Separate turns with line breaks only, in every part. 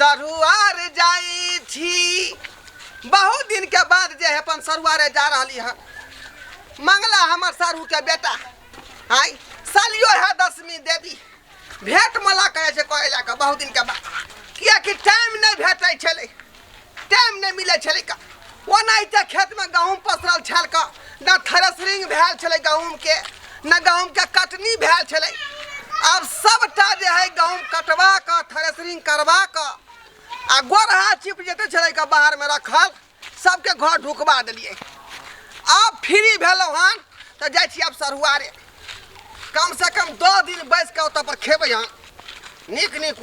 सरुआर जाइ छी। बहुत दिन के बाद जे है अपन सरुआरे जा रहली हँ। मंगला हमर सारू के बेटा आय सालियो है दशमी देवी भेंट मला करे छै कहे लए कऽ बहुत दिन के बाद, कियाकि टाइम नहि भेटै छलै, टाइम नहि मिलै छलै का। ओनाहिते खेतमे गहूँम पसरल छल कऽ, न थ्रेसरिंग भेल छलै गहूँमके, न गहूँमके कटनी भेल छलै। आब सबटा जे है गहूँम कटवा कऽ थ्रेसरिंग करवा कऽ आ गोरहा चिप जते छलै कऽ बाहरमे रखल सबके घर ढुकबा देलियै। आब फ्री भेलहुँ हन तऽ जाइ छी आब सरुआरे, कम से कम 10 दिन बैस कऽ ओतऽ पर खेबै हन नीक नीक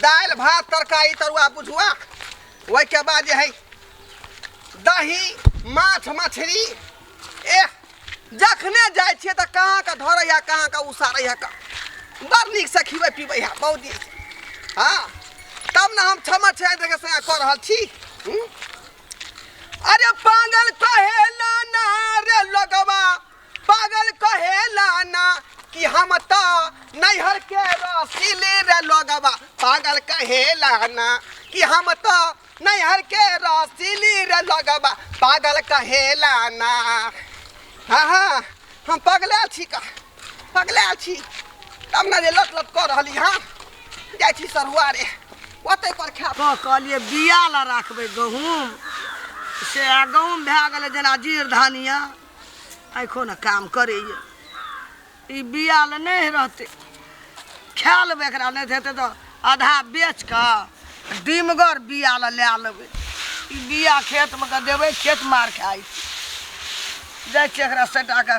दालि भात तरकारी तरुआ बुझुआ। ओहिके बाद जे है दही माछ मछली। एह जखने जाइ छियै तऽ कहाँके धरै है कहाँके उसारै है, बड़ नीकसँ खिबै पिबै है बहुत दिन। हँ तब ने हम क्षमा छै के संगे कऽ रहल छी। अरे पागल कहेला ना रे लोगवा, पागल कहेला ना कि हम तऽ नैहर के रसीली रे लोगवा, पागल कहेला ना कि हम तऽ नैहर के रसीली रे लोगवा, पागल कहेला ना। हाँ हाँ हम पगला छी का, पगला छी तब ने जे लट लट कऽ रहली। हाँ जाइ छी सरुआ रे ओतै पर खायब।
कऽ कहलियै बिया लए राखबै गहूँम, से आ गहूँम भए गेलै जेना जीर धनिया एखो ने काम करैए। ई बिया लए नहि रहतै, खा लेबै एकरा, नहि हेतै तऽ आधा बेच कऽ डीमगर बिया लए लए लेबै। ई बिया खेतमे कऽ देबै, खेत मार खाइ छै। जाइ छियै एकरा सटाके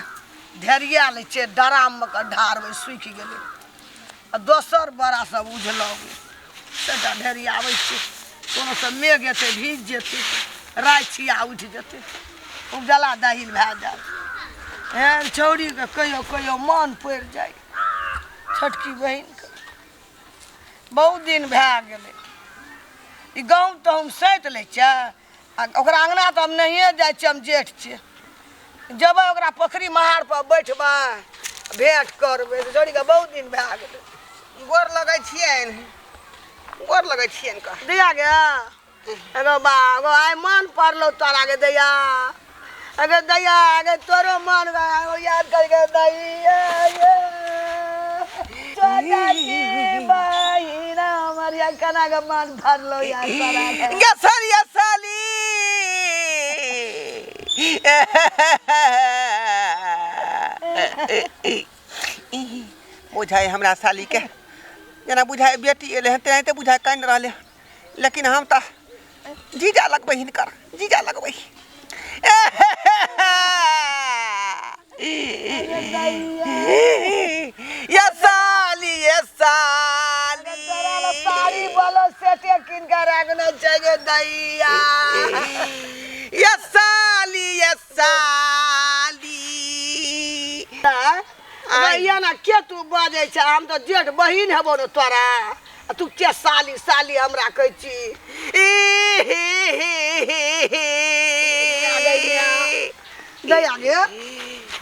ढेरिया लै छियै, डराममे कऽ ढारबै, सुखि गेलै आ दोसर बड़ा सब उझलबै, सभटा ढेरियाबै छियै। कोनो से मेघ एतै भीज जेतै, राइ छिया उठि जेतै, उपजला दहिल भए जायत। एहन छौड़ीके कहियो कहियो मन पड़ि जाइ छोटकी बहिनके। बहुत दिन भए गेलै ई गहूँम तहूम सैत लै छै आ ओकरा अङ्गना तऽ हम नहिए जाइ छियै, हम जेठ छियै। जेबै ओकरा पोखरि महारपर बैठबै, भेँट करबै। छौड़ीके बहुत दिन भए गेलै।
गोर लगै छियनि, गोर लगै छियनि कह
दैया गे। एगो बा एगो आइ मन पड़लौ तोरा गे दैया, अगे दैया, अगे तोरो मन एगो याद करके दैया ये छोटा की बहिना हमर या केना के मन पड़लौ यार तोरा गे।
गे सरिया साली बुझाइ हमरा साली के जेना बुझाइ बेटी एलै हन तेनाहिते बुझाइ कानि रहलै हन, लेकिन हम तऽ जीजा लगबै हिनकर, जीजा लगबै। ये साली ये साली
तोरा लए साड़ी बोलो सेटे कीन के राखने छै गे दैया।
ये साली ये साली
भैया ना के तू बजै छै, हम तऽ जेठ बहिन हेबो ने तोरा, आ तू के साली साली हमरा कहै छी। दैया गे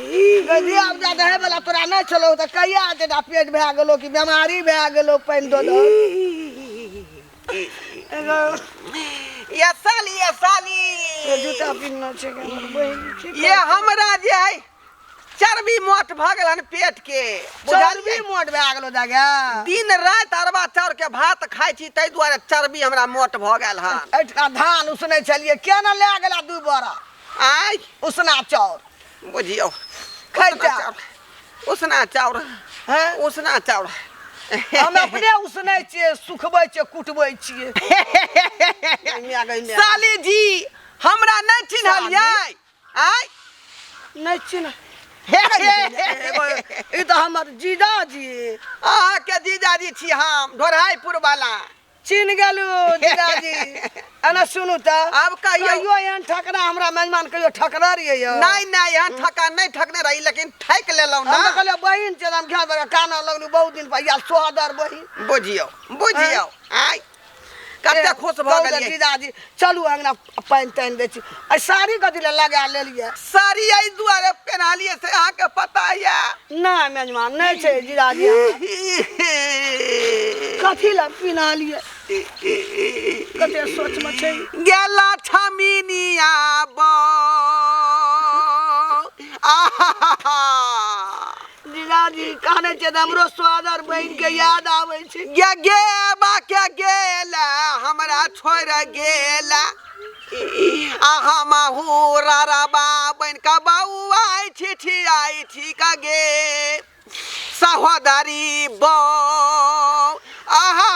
धिया पुता तऽ होइवला तोरा नहि छलौ तऽ कहिया एतेटा पेट भए गेलौ कि बेमारी भए गेलौ पानि दऽ दऽ।
ये साली ये साली
जूता पिन्हना छै गे हमर बहिन की
ये हमरा जे है चर्बी मोट भऽ गेल हन पेट के,
चर्बी मोट भए गेलो दागा।
दिन राति अरबा चाउर के भात खाइ छी ताहि दुआरे चर्बी हमरा मोट भऽ गेल हन।
एहिठिना धान उसनै छलियै, केना लए गेला 2 बोरा
आय
उसना चाउर।
बुझियौ
खैता
उसना चाउर।
हैं
उसना चाउर
हम अपने उसनै छियै, सुखबै छियै, कुटबै छियै।
साली जी हमरा नहि चिन्हलियै? आय
नहि चिन्ह ई तऽ हमर जीजाजी।
अहाँके जीजाजी छी हम, ढोरहाइपुर वाला।
चिन्ह गेलू जीजाजी। एना सुनू तऽ
आब कहियौ।
कहियो एहन ठकना हमरा मेजमान कहियो ठकना रहियै यौ?
नहि नहि एहन ठका नहि ठकने रही, लेकिन ठकि लेलहुँ
हम तऽ
ना।
कहलियै बहिन छै, हम घाय बड़ा कानऽ लगलू बहुत दिन पर आयल सोहदर बहिन।
बुझियौ बुझियौ आय कते खुश भऽ गेलियै
जीजाजी। चलू अंगना पानि तानि दै छी। आ साड़ी कथी लए लगा लेलियै?
साड़ी एहि दुआरे पेन्हलियै से अहाँके पता यऽ?
नहि मेजमान नहि छै जीजाजी, कथी लए पिन्हलियै? कते सोच में छै।
गेला छमिनिया बौ आहा।
जीजाजी काने छै तऽ हमरो सोदर बहिन के याद आबै छै।
गे गे बा के गेला हमरा छोड़ गेला आ हम रारा बन के बौआ छिछियाई छी का गे सहोदरी बौ आहा।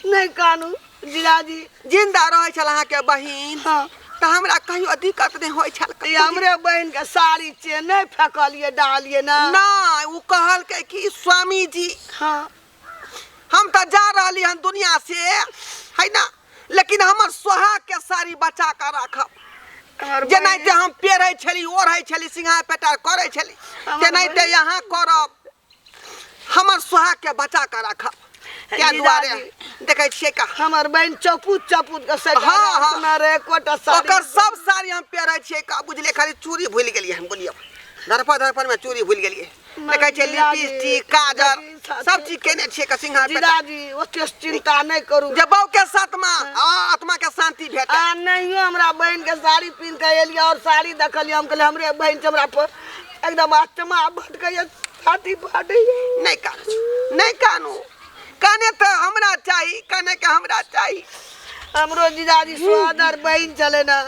नहि कानू जीजाजी।
जिंदा रहै छल अहाँके बहिन।
हाँ।
तऽ हमरा कहियो दिक्कत नहि होइ छल।
ई हमरे बहिन के साड़ी छियै, नहि फेकलियै डालियै ना।
नहि, ओ कहलकै कि स्वामीजी
हाँ।
हम तऽ जा रहली हन दुनिया से है ना, लेकिन हमर सोहाग के साड़ी बचा कऽ राखब।
हमर
जेनाहिते हम पेरै छली ओढ़ै छली सिंघार पेटार करै छली
हमर
तेनाहिते यहाँ करब, हमर सोहाग के बचा कऽ राखब। ताहि दुआरे
जीजाजी।
देखै छियै का
हमर बहिन चौपुत चौपुत के साड़ी
हाँ, हाँ।
रखने रहे, एकोटा साड़ी।
ओकर सब साड़ी हम पेरै छियै का बुझलियै, खाली चूड़ी भूलि गेलियै हम। बोलियौ धरफड़ धरफड़ में चूड़ी भूलि गेलियै। देखै छियै
जीजाजी,
लिपस्टिक काजर
देखी,
सब चीज केने छियै का सिंघार पेटार।
जीजाजी ओते चिंता नहि करू।
जे बहू के साथ में आत्मा के शांति भेटत।
आ नहियो हमरा बहिन के साड़ी पहिन के एलियै और साड़ी देखलियै, हम कहलियै हमरे बहिन छै, हमरा पर एकदम आत्मा भटकैया, छाती फाटैया।
नहि कानू, नहि कानू, काने तऽ हमरा चाही, काने के हमरा चाही।
हमरो जीजाजी सोदर बहिन छलै ने,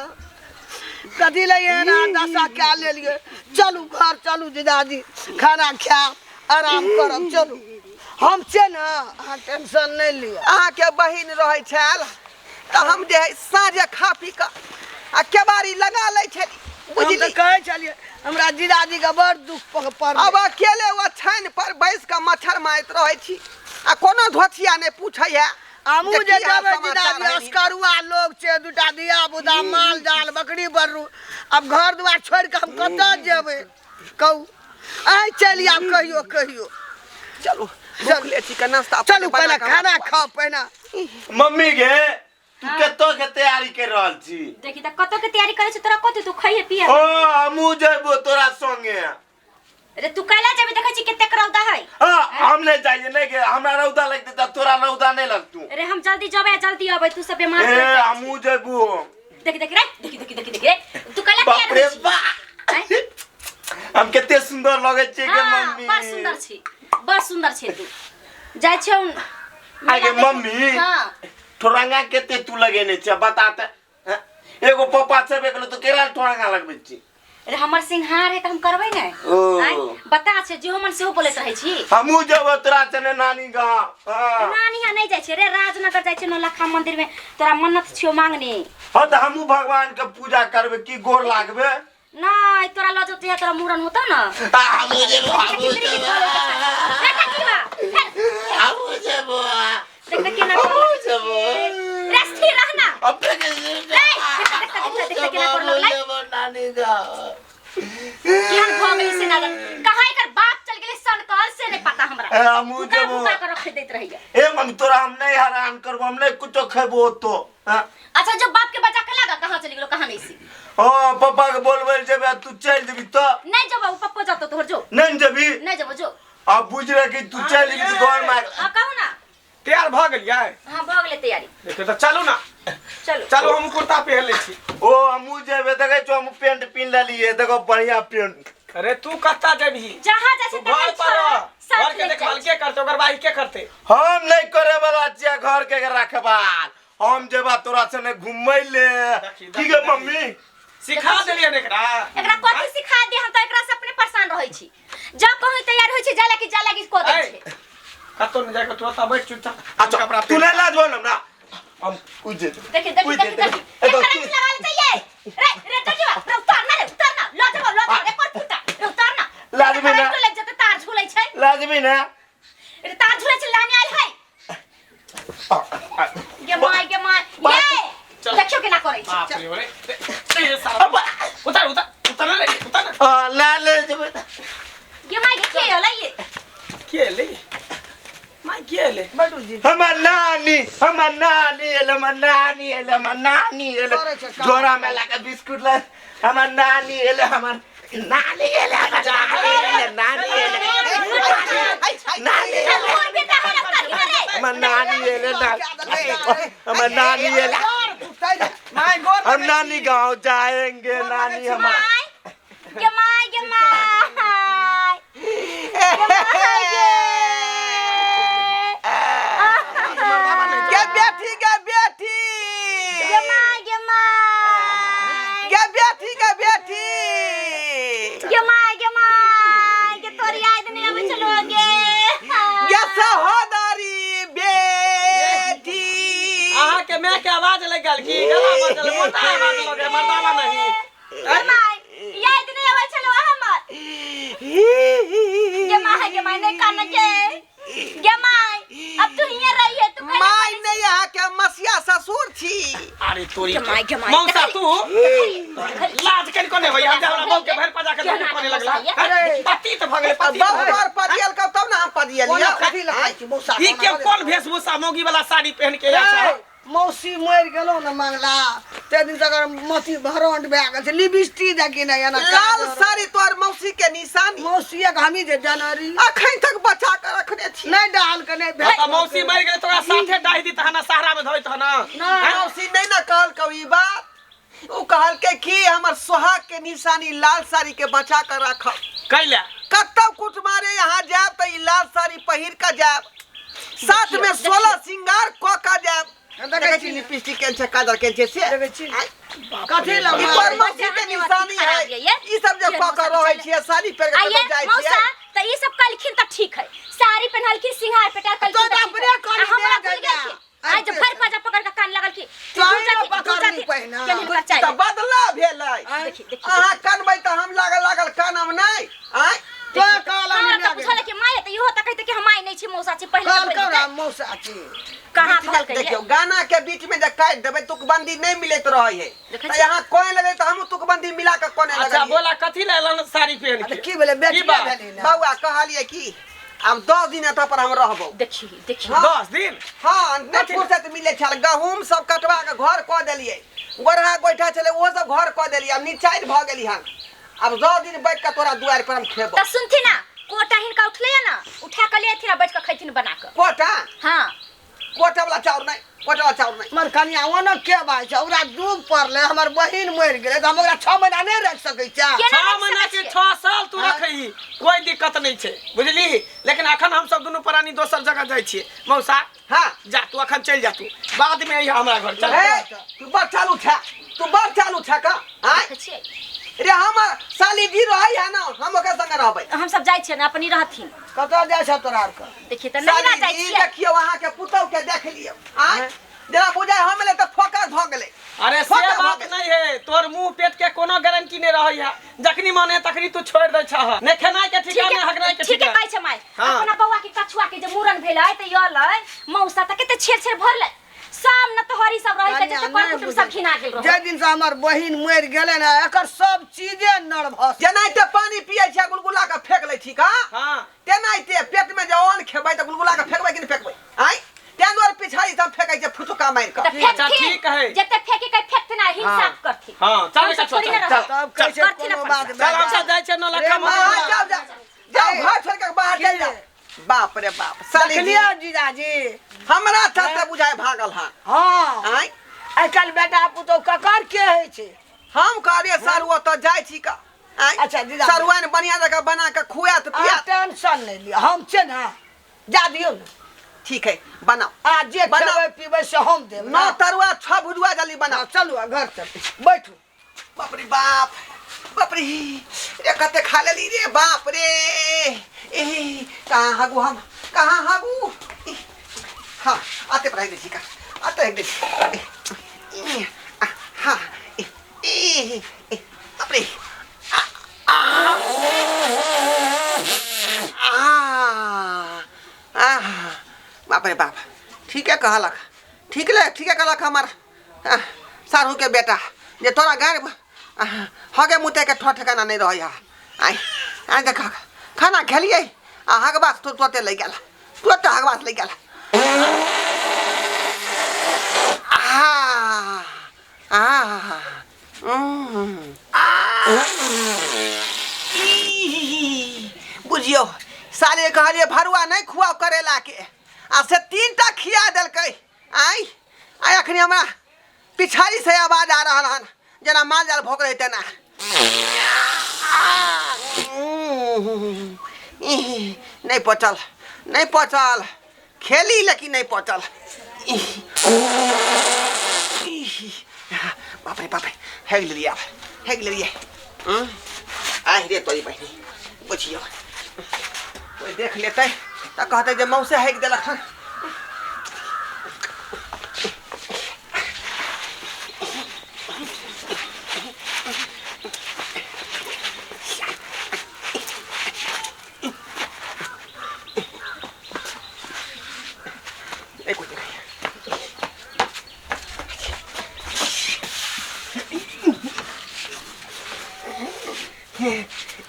कथी लए एहन दशा कए लेलियै। चलू घर चलू जीजाजी, खाना खायब आराम करब। चलू हम छियै ने, अहाँ टेंशन नहि लिअ।
अहाँके बहिन रहै छल तऽ हम जे है साँझे खा पी कऽ आ केबाड़ी लगा लै छली।
हम
बुझली
तऽ कहै छलियै हमरा जीजाजीके बड़ दुख पड़लै।
अब अकेले ओछानि पर बैस कऽ मच्छर मारैत रहै छी आ कोनो धोथिया नहि पूछैया।
हमहूँ जे
की हाल
जेबै
समाचार
जीजाजी,
है?
असकरुआ लोक छै, दूटा धिया पुता माल जाल बकरी बर्रू, आब घर दुआर छोड़ि कऽ हम कतऽ जेबै कहू? अहीं चलि आयब कहियो कहियो।
चलू भूखले छी के नाश्ता
चलू
बना
पहिने
कऽ
खाना खाउ पहिने।
मम्मी गे, तू कतऽ के तैयारी कर रहल छी?
देखी तऽ कतऽ के तैयारी करै छी, तोरा कथी, तू खइहे पिए।
ओ हमहूँ जेबो तोरा संगे।
अरे तू कैला जेबी, देखै छी कतेक रौदा है।
हाँ, हम नहीं जाइए नहीं गे, हमरा रौदा लगतै तऽ तोरा रौदा नहीं लगतू।
अरे हम जल्दी जेबै आ जल्दी अबै, तू सब बीमार
ए
पड़ि जाइ छी।
हमहूँ जेबो।
देख देख रे, देखी देखी देखी देखी रे, तू कैला
बाप
तैयार
रे
होइ छी?
बाप,
आँय?
हम कते सुंदर लगै छियै गे।
हाँ,
मम्मी
बड़ सुंदर छी, बड़ सुंदर छै तू। जाइ छियौ मेला
आगे
देखे।
मम्मी।
हाँ।
ठोरंगा कते तू लगेने छै बता तऽ। हाँ? एगो पप्पा छेबे केलौ तऽ केरा ठोरंगा लगबै छी?
अरे हमर सिंहार है तऽ हम करबै ने।
ओ।
आँय? बता छै जेहो मन सेहो बोलैत रहै छी।
हमहूँ जेबो तोरा सने नानी गाँव। हाँ।
नानी यहाँ नहि जाइ छै रे, राजनगर जाइ छै नौलखा मंदिर में, तोरा मन्नत छियौ मांगने।
हाँ तऽ हमहूँ भगवान के पूजा करबै की गोर लागबै?
नहि तोरा लऽ जेतौ, तोरा मूड़न होतौ ने।
आ, हमहूँ जेबो, हमहूँ जेबो,
रे काकीबा,
हमहूँ जेबो।
देख देख केना
हमहूँ
कर
जेबो।
रे, स्थिर रह ना।
अपने के
रे, देख देख देख देख केना कर लगलै।
जेबो नानी गाँव।
केहन भऽ गेलै से ना जाने। कहाँ एकर बाप चल गेलै सनकल से नहि पता हमरा।
ए, हमहूँ
भुका
जेबो।
भुका के रख दैत रहैया।
ए मम्मी, तोरा हम नहीं हैरान करबो, हम नहीं कुछो खेबो तो। हाँ?
अच्छा जो बाप के बचा के लागा, कहाँ चलि गेलो कहाँ नहीं सी।
हाँ, पप्पा के बोलबै लए जेबै आ तू चलि जेबी तऽ?
नहीं जेबो, पप्पो जतो तोहर जो।
नहीं जेबी?
नहीं जेबो जो।
अब बुझ रहे कि तू चलि जेबी तऽ घर में।
हाँ कहू ना।
तैयार भऽ गेलियै?
हाँ भऽ गेलै तैयारी।
देखियौ तऽ चलू ना।
चलू
चलू, हम कुर्ता पहिर लै छी।
ओ हमहूँ जेबै, देखै छौ हमहूँ पेंट पिन्ह लेलियै, देखो बढ़िया पेंट।
अरे तू कतऽ जेबही?
जहाँ जाइ छै
तू घर
तहाँ
पर रह।
साथ
घर के
ले
देखभाल
जाइ छै।
के करतै, ओकर बाई के करतै?
हम नहीं करे वाला छियै घर के रखभाल, हम जेबा तोरा सने घूमै ले।
देखी,
की
देखी,
गे
देखी।
मम्मी?
सिखा देलियै ने एकरा।
एकरा कथी सिखा दे, हम तऽ एकरा से अपने परेशान रहै छी। जब कहीं तैयार होइ छै जाय लागी जाय लागी कऽ दै
ऐ,
छै।
कतौ नहि जाके तू ओतऽ बैठ चुपचाप।
अच्छा
कपड़ा
तू
पहिर।
नहीं लाजबो ना हमरा, हम उजे
देखी देखी
उजे,
देखी देखी
ए, तो
एकरा
तू-
लगा ले चाहिए रे रे देखी बा रे, उतार ना रे, उतार ना, लऽ जेबो लऽ जेबो रे पर फुटा रे, उतार ना।
लाजमी ना।
करेंट लागि जेतै, तार झूलै छै।
लाजमी ना।
रे तार झूलै छै, लाने आयल है। गे my गे my, ये
चल।
देखियौ केना करै छै।
बाप रे रे, रे, साला। उतार उतार उतार ना रे, उतार ना।
आ, ला ले जेबै।
गे my गे, के होलै ये?
के एलै my, के एलै?
बैठू जी।
हमर नानी, हमर नानी एल, हमर नानी एल, हमर नानी एल।
करै छै काम।
झोरा में लाके बिस्कुट ले, हमर नानी एल, हमर नानी एल, हमर नानी एल, नानी एल, नानी एल। हमर नानी एले ना, हमर नानी एले।
My गोर
हम नानी गांव जाएंगे, नानी हमार।
My गे, my गे, my गे, my गे।
गे बेटी, गे बेटी,
गे my, गे my,
गे बेटी, गे बेटी,
गे my, गे my, गे तोरी याद नहीं आवे चलो गे।
गे सहोदरी बेटी।
अहाँ के my के आवाज लग गेल की गला बजल, मोटा आवाज लगे मर्दाना नहीं।
गे my, याद नहीं आवे चलो हमर। गे my, गे my, नहीं कान के गे my, अब तू हियां रही है तू।
My नहीं, यहाँ के मसिया ससुर छी।
अरे तोरी
गे my, गे my.
मौसा, तू लाज कन कोने होई? हम हमरा बहू के भर पजा के धोखे कोने लगला? अरे पति त भगले पति।
बहु तोर पदियल कब तब ना हम पदियल।
कोना कथी लगै छी मौसा?
ई के कोन वेशभूषा, मौगी वाला साड़ी पहन के आयल छै?
मौसी मरि गेलौ ने मंगला, ते दिन तक मती भरंट भए गेल छै, लिपस्टिक देखी ने एना।
लाल साड़ी तोर मौसी के निशानी।
मौसी के हमी जे जनरी
अखन तक बचा के रखने छी।
नहीं डाल के नहीं भेल।
तऽ मौसी मरि गेलै, तोरा साथे डाहि दी तहन सहरा में धोइत हन।
नहीं।
मौसी नहीं ना कहल ई बात, उ कहलकै कि हमर सोहाग के निशानी लाल साड़ी के बचा के राखब।
कैला?
कतौ कुटमारे यहाँ जायब तऽ ई लाल साड़ी पहिर के जायब, साथ में 16 श्रृंगार कऽ के जायब।
देखै
देखै
छी
छी लिपस्टिक केहन छै, काजल केहन छै से।
देखै छी कथी
ई
लग
तोहर मौसी के निशानी है। ई सब जे कऽ के रहै छियै, साड़ी पहिर के
आइए
कतौ जाइ
मौसा
छियै।
तऽ ई सब कलखिन तऽ ठीक है, साड़ी पेन्हलखिन, सिंगार पेटार कलखिन
तो
तऽ ठीक
अपने
है।
कहली
आ हमरा
दे
भूल
दे।
गेलखिन आइ जे भरि पाजा पकड़ के कान लगल कि
तोही ने पकड़ली पहिने।
तऽ बदला भेलै।
देखी देखी।
अहाँ कनबै तऽ हम लागल लागल कानब नहि आँय?
तो कहला
हमरा तऽ बुझल कि माय है तऽ इहो तऽ कहते कि हम माय नहि छी, मौसा छी। पहिले
कहल
तऽ
कौन
पहिले
मौसा छी?
कहाँ कहलकै ये?
देखियौ, गाना के बीच में जे काटि देबै, तुकबंदी नहि मिलैत रहै है।
देखै
तऽ
छी।
यहाँ कोई लगे तऽ हमहूँ तुकबंदी मिला के कोने
अच्छा
लगलियै।
बोला, कथी ले एलन साड़ी पहन
अरे
के?
की भेलै बेटी?
की बात?
भेलै ने
बौआ, कहलियै कि आब 10 दिन एतऽ पर हम रहबौ।
देखी देखी।
10 दिन?
हाँ, नहि फुर्सत मिलै छल। गहूम सब कटवा के घर कऽ देलियै, गोरहा गोइठा छलै ओहो सब घर कऽ देलियै, आब निचाइत भऽ गेली हन। आब 10 दिन बैठ के तोरा दुआरि पर हम खेबौ।
तऽ सुनथिन ना, कोटा हिनका उठलै ना, उठा के ले अथिन आ बैठ के खैथिन बना के।
कोटा?
हाँ।
कोटा वाला चाउर नहि, कोटा वाला चाउर नहि।
हमर कनिया ओना के बात छै, ओकरा दुख पड़लै, हमर बहिन मरि गेलै तऽ हम ओकरा 6 महीना नहि राखि सकै छियै?
केना
6
राखि
महीना
सकै
के
छियै?
6 साल तू रखही, कोई दिक्कत नहीं छै, बुझली? लेकिन अखन हम सब दुनू प्राणी दोसर जगह जाइ छियै। मौसा।
हाँ।
जा तू, अखन चलि जा तू, बाद में अइहा हमरा घर, चल।
हे, तू बड़ चालू छा, तू बड़ चालू छा का आँय?
देखै छियै।
रे, हमर साली जी रहै है ना, हम ओकर संगे रहबै।
हम सब जाइ छियै ने, अपनी रहथिन।
कतऽ जाइ छ तोरा आरके?
देखिए तऽ नहिरा
साली
जाइ
जी,
छियै।
देखियौ, अहाँके पुतहु के देख लियौ आँय, जेना बुझाइ हम एलै तऽ फोकस भऽ गेलै।
अरे से
फोकस भऽ
बात
गेलै।
नहीं है, तोर मुंह पेट के कोनो गारंटी नहीं रहै है, जखनी मन है तखनी तू छोड़ दै छह, ने खेनाइ के
ठीक
ठिकाना, हगनाइ
है
के
ठीक है
ठिकाना।
कहै छै माय।
हाँ।
अपना बौआ के कछुआ के जे मूड़न भेलै तऽ यलै मौसा तऽ कते छेर छेर भरलै सब न तोहरी सब रहै के
कनिया
जते कर
नहि
कुटुम सब
बुझै।
घिना गेल रहै।
जाहि दिन से हमर बहिन मरि गेलै ने, एकर सब चीजे नर्वस।
जेनाहिते पानी पियै छियै, गुलगुला के फेंक लै छी का,
हाँ।
तेनाहिते पेट में जे अन्न खेबै तऽ गुलगुला के फेंकबै कि नहि फेंकबै आँय? तें दुआरे पिछाड़ी सब फेंकै छै फुचुका मारि कऽ।
तऽ
अच्छा,
फेंकथिन
ठीक है।
जते फेंके के फेंकथिन आ हिसाब करथिन।
हाँ, चल
हमसब
कछुआ,
थोड़ी ने
चल,
रहब।
तब कहै छै
करथिन
कोनो
अपन
बात।
चल, हम सब जाइ छियै नौलखा
रे
मंदिर।
हाँ, जाओ जाओ जाओ, घर छोड़ के बाहर चलि जाओ। बाप रे बाप, साली जी,
देखलियै जीजाजी?
हमरा चलते बुझाइ भागल हन।
हाँ।
आँय?
आइ काल्हि बेटा पुतहु ककर के होइ छै?
हम कहलियै सारू ओतऽ जाइ छी का आँय?
अच्छा, जीजा।
सरुआनि बढ़िया जकाँ बना के खुआत
अहाँ
पियात।
टेंशन नहि लिअ, हम छियै ने, जा दियौ ने।
ठीक है, बनाओ।
आ जे
बनाओ।
खेबै पीबै से हम देब।
9 तरुआ 6 भुजुआ जल्दी बनाओ।
हाँ, चलू आ घर चलू, बैठू।
बाप रे बाप, बाप रे रे, कते खा लेली रे, बाप रे। ए, कहाँ हागू हम, कहाँ हागू? ई, हाँ, आते पर दै छी का, आते दै छी। ई, आ, हाँ, ई, ई, ई, बाप रे, आ, आ, आ, आ, बाप रे बाप। ठीके कहलक, ठीक ले, ठीके कहलक हमर साढ़ू के बेटा जे तोरा गाड़ हगे मुते के ठो ठेकाना नहीं रहे। आइ आइ देख, खाना खेलिए आ हगबास तो तुरते लग गेल, तुरते हगबास लग गेल। आ आ ई, बुझियौ साले, कहलिए भरुआ नहीं खुआओ करेला के। आ से 3 टा खिया देलकै। आइ आइ अखनी हमरा पिछाड़ी से आवाज आ रहल हन, जेना माल जाल भोक रहे तेना। नहीं पचल, नहीं पचल। खेली लेकिन नहीं पचल। बाप रे बाप रे, हेग लेलियै, आब हेग लेलियै। आहि रे तोरी बहिनी, बुझियौ कोइ देख लेतै तऽ कहतै जे मौसे हेग देलक हन। नहीं कोई देखैया।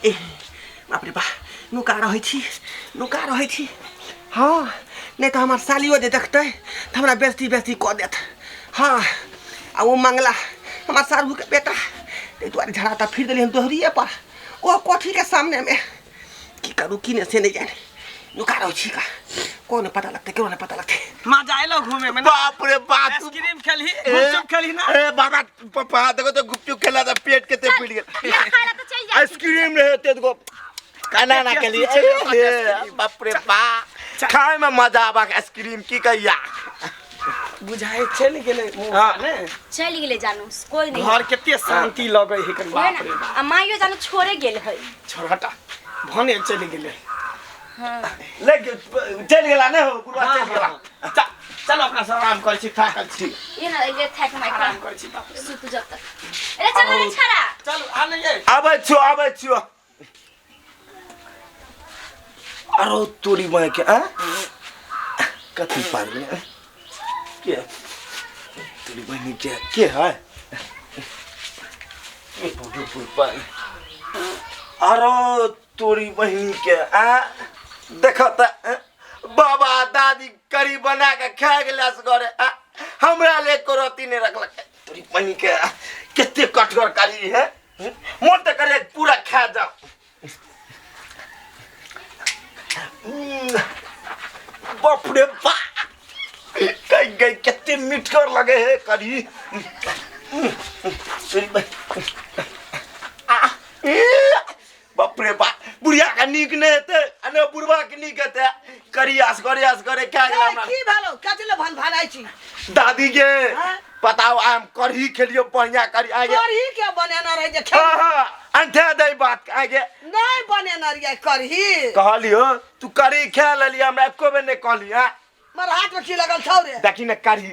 ए बाप रे बा, नुका रहै छी, नुका रहै छी। हँ, नहि तऽ हमर सालियो जे देखतै तऽ हमरा बेइज्जती बेइज्जती कऽ देत। हँ, आ ओ मंगला हमर साढ़ूके बेटा, ताहि दुआरे झड़ा तऽ फिर देलियै हम दोहरिए पर, ओ कोठीके सामनेमे। की करू की नहि से नहि जानि। नुका रहै छी का, कोन पता लगतै, केकरो नहि पता लगतै।
मजा एलो घूमे में ना?
बाप रे बाप, तू
आइसक्रीम खेलही, गुपचुप खेलही ना?
ए बाबा, पप्पा, देखो तो गुपचुप खेला था, पेट के फूल गेल।
ना खाला तो चल जा।
आइसक्रीम रहे ते गो खाना ना के लिए। ए, बाप रे बाप, खाए में मजा आबा आइसक्रीम, की कहिया।
बुझाए चलि गेलै मुँह।
हाँ।
ने
चलि गेलै जानू, कोई नहीं।
घर कते शांति लगै है कन।
उहे
बाप रे
ना,
बाप।
आ माइयो जानू छोड़े गेल है।
छोड़, हटा, भने चलि गेलै।
हाँ।
ले चल गेला ने हो बुढ़वा, चल गेला।
चलो, अपना सब आराम करै छी, थाकल छी।
ये ना ये थैक माइक।
आराम करै छी, बाप रे।
सुत जब तक। अरे चल रे छाड़ा।
चलू, आ नहीं ये।
आबै छियो, आबै छियो। अरो तोरी माय के, आ कथी पारले के तोरी बहिनी के के है ए पुटु पुट। अरो तोरी बहिनी के, आ देख त बाबा दादी करी बना के खा गेला घरे, आ हमरा ले एको रोटी नहीं रखलक। तोरी बहिनी के, कते कठगर करी है, मन तऽ करे पूरा खा जाओ। बाप रे बाप, गई गई, कते मीठगर लगे है करी। तोरी आ, ए, बाप रे बाप, बुढ़िया के नीक नहीं हेतै आ ने बुढ़वा के नीक हेतै। करी असगरे असगरे खा गेला हमरा।
की भेलो? कथी ले भन भनाइ छी?
दादी के
हाँ?
बताओ, आम कढ़ी खेलियो, बढ़िया करी आगे।
कढ़ी के बनेने रहे जे खेल।
हाँ हाँ, अंठा दे बात आगे।
नहीं बनेने रहियै कढ़ी।
कहलियो तू कढ़ी खा लेलियै, हमरा एको बेर नहीं कहली। हाँ।
मर हाथ में की लगल छौ रे?
देखी ने कढ़ी,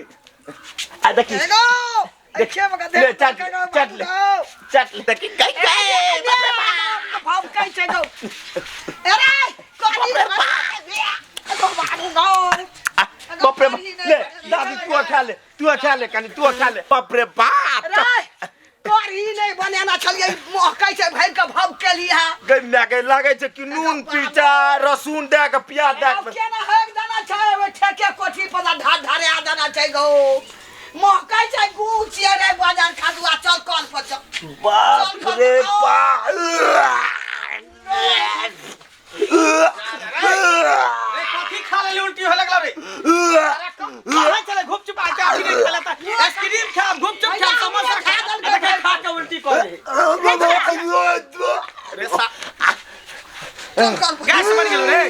आ देखी।
एगो देखे मगा।
ले, चाट ले, चाट ले। चट ले, देखी गई गई, बाप रे बाप।
भाव कै छै गौ? अरे कढ़ी एगो बाबू गौ।
आ, बाप रे बाप, ले दादी, तू खा ले, तू खा ले कनी, तू खा ले। बाप रे बाप।
अरे कढ़ी नहीं बनेना छलियै, महकै छै भरि के भाव केली है।
गई माय गई, लागै छै कि नून पीचा रसून दए के प्याज दए के।
केना हेक देना छै ओहि ठेके कोठी पर, ढार ढारे आ देना छै गौ। महकै छै गू छियै रे बाजार खादुआ। चल कल पर चल।
बाप रे बाप।
रे, कथी खा लेली, उल्टी होए लगला रे? अरे कहाँ चले गुपचुप आके? अभी नहीं खेला था आइसक्रीम खा, गुपचुप खा, समोसा खा, देखे खा के उल्टी कर दे रे। सा
चल कल पर।
गैस बन गेलो रे।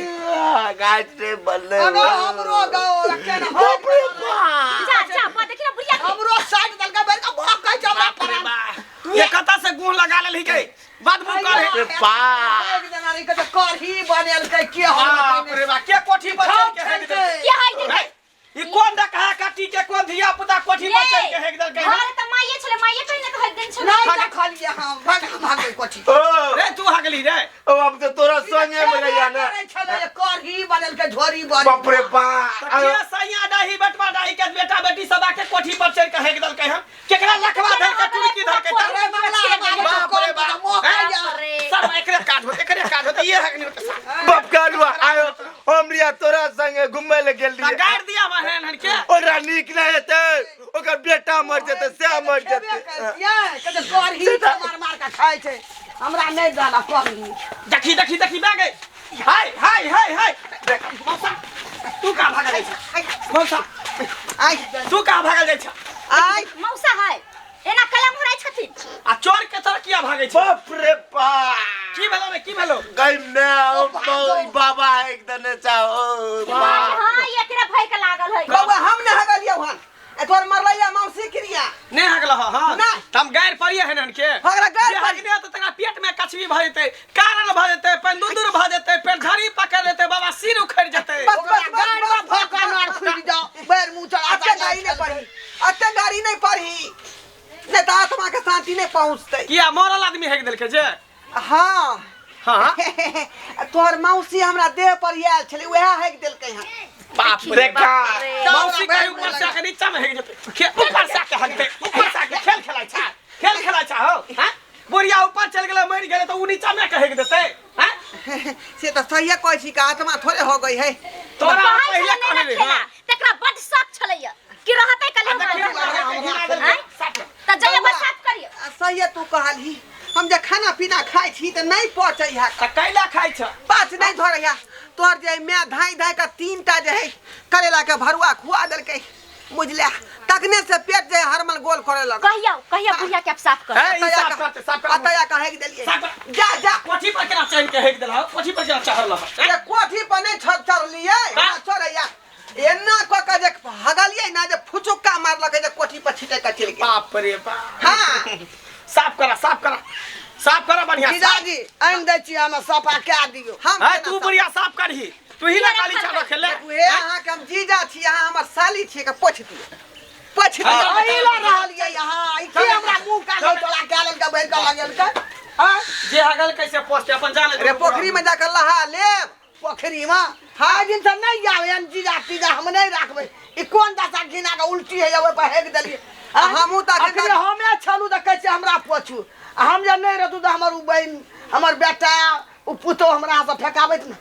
गाछ रे बनले।
अगो हमरो गौ केना।
बाप रे बाप।
जा जा बा, देखी ना बुढ़िया के।
हमरो साइड दलका बैठ के महकै छै हमरा
बाप रे
पर।
बा, ये कता से गुह लगा लेली के बदबू करे।
रे बाप।
एक जना रे के कढ़ी बनेलकै के हम।
बाप रे बा, के कोठी पर चढ़ के हेग देलकै?
के है देखे?
ई कोन डकहा काटी के, कोन धिया पुता कोठी पर चढ़ के हेग देलकै?
घर त माइये छले, माइये कहि न त हक देन छले।
नहीं देखलियै हम, भाग भाग कोठी।
ओ
रे, तू हगली रे?
ओ, अब तो तोरा संगे में रहिया ना।
करै छलै कढ़ी बनेलकै झोरी बन।
बाप रे बाप।
के सैया डाही बेटवा डाही के बेटा बेटी सब आके कोठी पर चढ़ के हेग देलकै हन? केकरा लखवा धरके टुड़की धरके?
अरे मंगला हम
बाप रे बाप।
मोह
रे।
सब एकरे काज होते, एकरे काज होते, ये हगनी होते।
बाप कालुआ आयो, हम रिया तोरा संगे घुमे ले गेल रहियै।
गाड़ दिया बहन हन के।
ओकरा नीक नहि हेतै, ओकर बेटा मर जेतै से मर जेतै।
कढ़ी मार मार के खाइ छै, हमरा नहि देलक कढ़ी।
देखी देखी देखी, बे गई, हाय हाय हाय हाय, मौसा। तू कहाँ भागल जाइ छ मौसा?
आइ।
तू कहाँ भागल जाइ छ?
आइ।
मौसा है, एना कलम होराइ छथिन।
आ चोर के तरह किया भागै छ?
बाप रे बाप!
की भेलो रे, की भेलो?
गई मैं ओ बाबा एक दने चाहो।
हां, एकरा भय के लागल है।
बौआ, हम नहि हगलियौ हन। तोहर मरलैया मौसी क्रिया।
नहि हगल ह? हां।
नहि।
त हम गारि पड़िए है के।
हगला गारि
जे
पड़ी।
हगने त तकरा पेट में कछबी भ जेतै, कारल भ जेतै, पेंदुदुर भ जेतै, पेटझड़ी पकड़ लेतै, बाबा सिर उखड़ जेतै।
बस बस बस बस।
भका नार खुलि जाओ, बैर मुँह चढ़ा।
अते गाड़ी नहीं पढ़ी, अते गाड़ी नहीं पढ़ी, नहीं तो आत्मा के शांति नहीं पहुँचते।
किया, मरल आदमी हेक देलकै जे?
हाँ।
हाँ।
तोहर मौसी हमरा देह पर आयल छलै, वएह हेक देलकै हन।
बाप रे।
देखा।
मौसी कहीं ऊपर से आके नीचा में हेक जेतै, ऊपर से आके हगतै, ऊपर से आके खेल खेलाइ छा, खेल खेलाइ छा हो। हां, बुढ़िया ऊपर चल गेलै, मरि गेलै, त उ नीचा में के हेक देतै? हां।
से तऽ सहिए कहै छी कि आत्मा थोड़े हो गई है।
तोरा
कहै
पहिले
छलै
कहने
नहि
रही।
रखेला।
हां।
तकरा बड शौक छलैया कि रहतै कल हमरा। आँय? तऽ जइयो बस साफ करियो।
आ सहिए तू कहलही, हम जे खाना पीना खाइ छी तऽ नहि पचै है।
त कैला खाइ छ?
पाच नहीं धरैया। तोहर जे माय धाइ धाइ के 3 टा जे है करेला के भरुआ खुआ देलकै, बुझले, तखने से पेट जे हरमल गोल करे लगल।
कहियो कहियो बुढ़िया के आप साफ कर।
है, ई साफ करते, साफ कर।
अतया कहे के देलियै।
साफ कर।
जा जा।
कोठी पर केना चढ़ के हेक देलह? कोठी पर केना चढ़ल?
अरे, कोठी पर नहीं चढ़लियै। हमरा चढ़ैया एना कऽ के जे हगलियै ना, जे फुचुक्का मारलकै, जे कोठी पर छिटै के चलि गेल।
बाप रे बाप!
हाँ।
साफ करा, साफ करा, साफ करा बढ़िया।
जीजाजी, आनि दै छी, हम सफा कए दियौ।
हम
है
केना
तू
साफ-
बढ़िया साफ करही, तू ही ना काली चाह रखे ले।
हे, अहाँके हम जीजा छी, अहाँ हमर साली छी, के पोछि दियौ, पोछि दियौ।
हाँ।
अहिला रहलियै यहाँ, ई की हमरा मुँह काटल तोरा कए लेलकै, भरि कऽ लगेलकै? आँय?
जे हगल कैसे पोसते अपन जाने।
रे, पोखरी में जाकर नहा लेब।
पोखरी में हाँ दिन से नहीं जावे हम। जीजा तीजा हम नहीं राखबै। ई कोन दशा घिना के उल्टी है, ओहि पर हेक देलियै।
आ हमहूँ तऽ अखन
अखने हमे छलू तऽ कहै छै हमरा पोछू, आ हम जे नहीं रहतू तऽ हमर उ बहिन, हमर बेटा, उ पुतोह हमरा से फेकाबैत ने।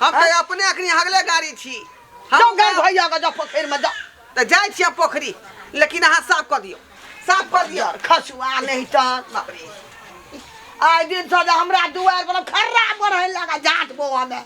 हम तऽ अपने अखनी हगले गाड़ी छी।
जाओ
हम
घर भैया के, जाओ पोखरि में जाओ।
तऽ जाइ छियै पोखरी, लेकिन अहाँ साफ कऽ दियौ, साफ कऽ दियौ।
खसुआ नहीं तऽ
बाप रे!
आइ दिन से जे हमरा दुआरि पर खर्रा बढ़े लगा जाट बौआ में।